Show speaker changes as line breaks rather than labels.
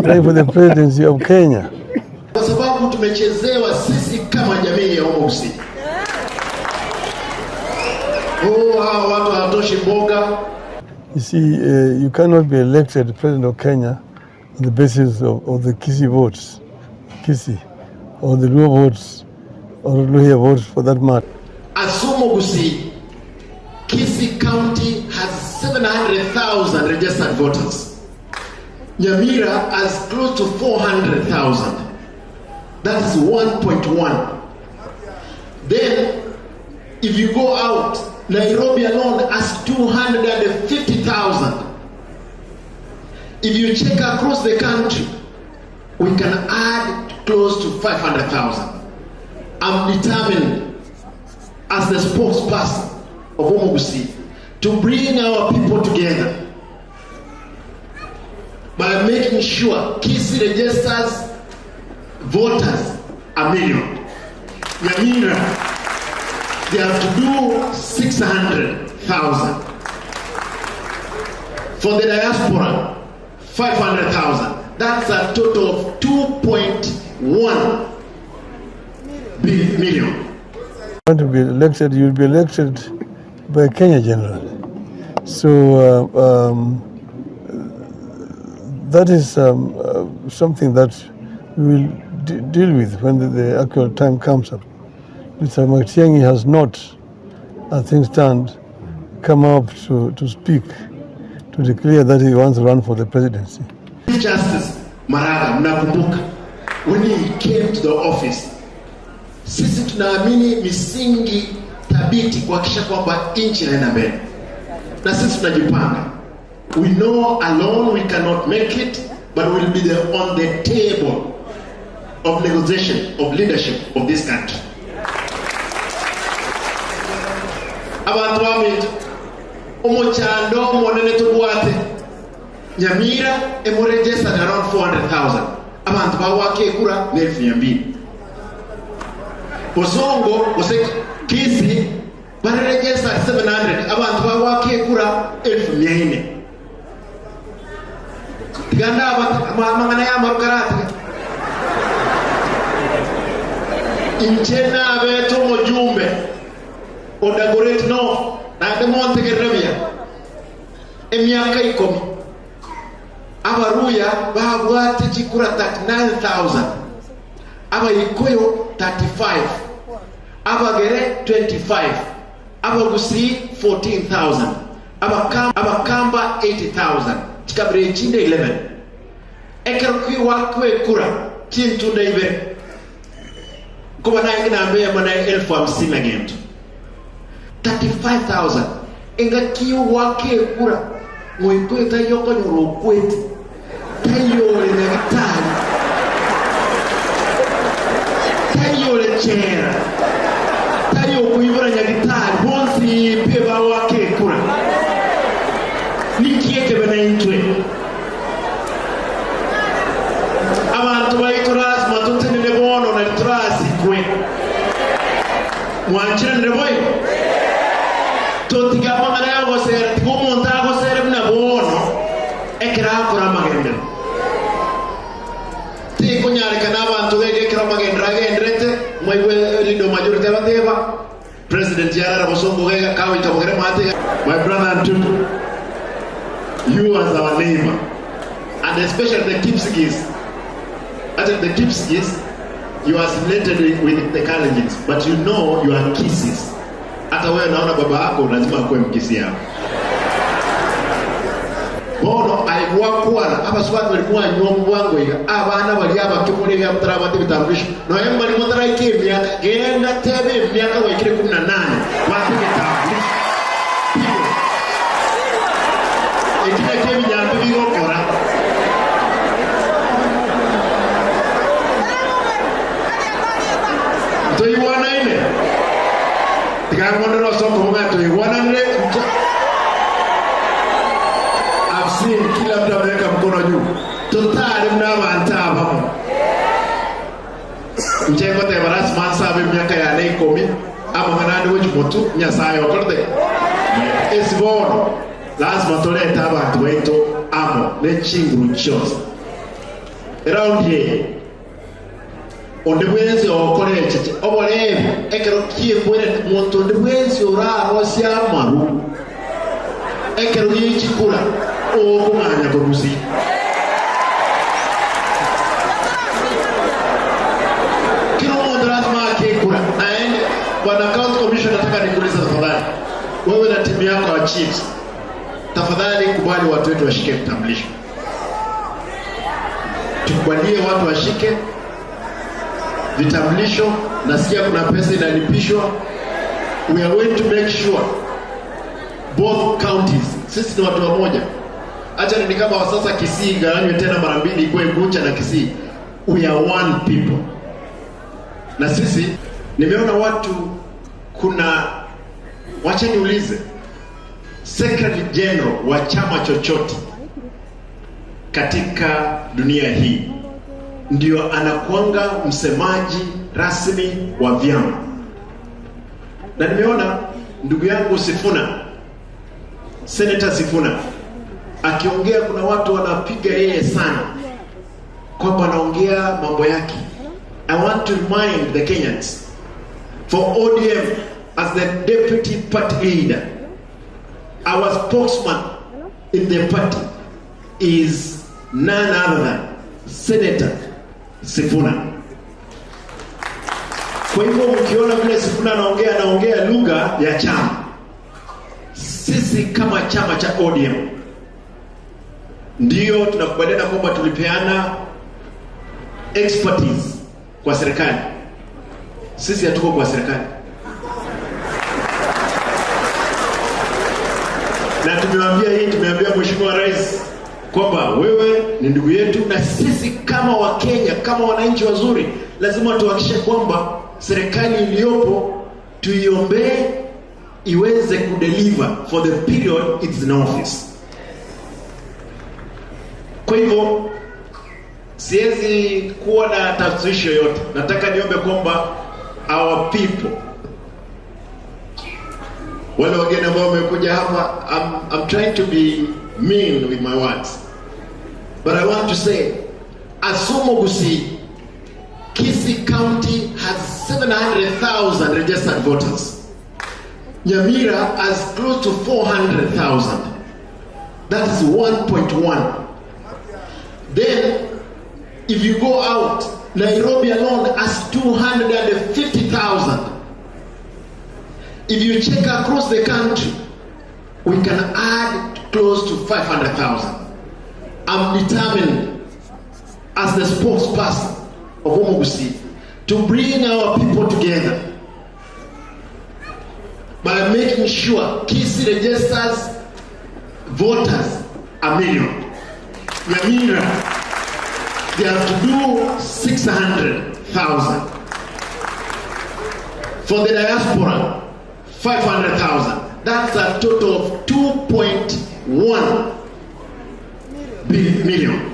Pray for the presidency of Kenya.
Kwa sababu tumechezewa sisi kama jamii ya Omogusii. Oh, hawa watu hawatoshi mboga.
You see, you cannot be elected president of Kenya on the basis of the Kisii votes, Kisii, or the Luo votes, or Luhya votes for that matter.
As Omogusii, Kisii County has 700,000 registered voters. Nyamira has close to 400,000. That is 1.1. Then, if you go out, Nairobi alone has 250,000. If you check across the country, we can add close to 500,000. I'm determined as the spokesperson of Omogusii to bring our people together by making sure Kisii registers voters 1 million. Nyamira, they have to do 600,000. For the diaspora, 500,000. That's a total of 2.1 million.
Want to be elected, you'll be elected by Kenya generally. So that is something that we will deal with when the actual time comes up. Mr. Matiang'i has not, as things stand, come up to speak, to declare that he wants to run for the presidency.
Chief Justice Maraga, mnakumbuka when he came to the office, sisi tunaamini misingi thabiti kuhakikisha kwamba nchi inaenda mbele, na sisi tunajipanga. We know alone we cannot make it, but we'll be on the table of negotiation of leadership of this country. Abantu baminto omuchando omonene tubwate Nyamira emuregistered around 400,000 abantu bawaka ekura ne 200,000. Bosongo ose Kisii baregistered 700 abantu bawaka ekura 400,000. Tiganda mangana ya marukarati inchena abeto mujumbe Odagoret no na demonte gerebia emyaka 10 abaruya babwate chikura 39,000, abayikoyo 35, abagere 25, abagusii 14,000, abakamba 80,000, chikabire chinde 11 ekero kwiwa kwekura chintunda ibe kuba naye kinambe mana 50,000 na gento 35,000 engakiwa kekura ngoikoyo tayokonyora okwete tayole nyagitari tayole chera tayo kuibura nyagitari bonsi pe bawakekura nikieke bana intwe abantu bayitorasi matutenene bono na torasi kwe mwanchira ndeboy totiga mangana yagosera tigumuntu agosere buna bono ekera akora magendero tikunyareka n'abantu gegekera magendero agenderete mwaigwe lindo majority abateba president yarara bosongo gega kawita bogere mate. My brother Ntutu, you as our neighbor and especially the Kipsigis, actually the Kipsigis, you are assimilated with the Kalenjins, but you know you are Kisis. Hata wewe naona baba yako lazima akuwe Mkisi yao. Bono aigwa kwara abaswati bali mwanywa mwango iga abana bali abakimuri bya mutarabate bitambulisho no yemba ni mutaraike emyaka genda tebe emyaka waikire 18 wapige tambulisho ekina kebinyambi bigokora toiwana ine tikangonero soko mwa toiwana nre. I've seen kila mtu ameweka mkono juu totali mnabanta abamo njengo te baras mansa abe myaka ya nei komi ama manani wechi nyasaye okorde esibono lazima toleta abantu wetu amo nechinguru chose. Round here onde bwensi okorecheche oborebe ekero kiekwere muntu onde bwensi orarosia amaru ekero gichikura okung'anya korusi. Kila mtu lazima akikura. Naende bwana county commissioner, nataka nikuulize tafadhali, wewe na timu yako wa chiefs, tafadhali kubali watu wetu washike vitambulisho. Tukubalie watu washike vitambulisho. Nasikia kuna pesa inalipishwa. We are going to make sure both counties, sisi ni watu wamoja. Acha ni kama sasa Kisii igawanywe tena mara mbili ikuwe Gucha na Kisii. We are one people. Na sisi nimeona watu kuna, wacha niulize, Secretary General wa chama chochote katika dunia hii ndio anakuanga msemaji rasmi wa vyama. Na nimeona ndugu yangu Sifuna, Senator Sifuna akiongea, kuna watu wanapiga yeye sana kwamba anaongea mambo yake. I want to remind the Kenyans, for ODM as the deputy party leader, our spokesman in the party is none other than Senator Sifuna. Kwa hivyo mkiona vile Sifuna anaongea, anaongea lugha ya chama. Sisi kama chama cha ODM ndio tunakubaliana kwamba tulipeana expertise kwa serikali. Sisi hatuko kwa serikali. Na tumewaambia hii, tumeambia Mheshimiwa Rais kwamba wewe ni ndugu yetu, na sisi kama Wakenya, kama wananchi wazuri, lazima tuhakikishe kwamba serikali iliyopo tuiombee iweze kudeliver for the period it's in office. Kwa hivyo siwezi kuwa na tafsiri yoyote. Nataka niombe kwamba our people, wale wageni ambao wamekuja hapa, I'm trying to be mean with my words, but I want to say, Asumo Gusii, Kisii County has 700,000 registered voters. Nyamira has close to 400,000. That is 1.1. Then, if you go out, Nairobi alone has 250,000. If you check across the country, we can add close to 500,000. I'm determined as the spokesperson of Omogusii to bring our people together by making sure Kisii registers voters 1 million. Nyamira, they have to do 600,000. For the diaspora, 500,000. That's a total of 2.1 million.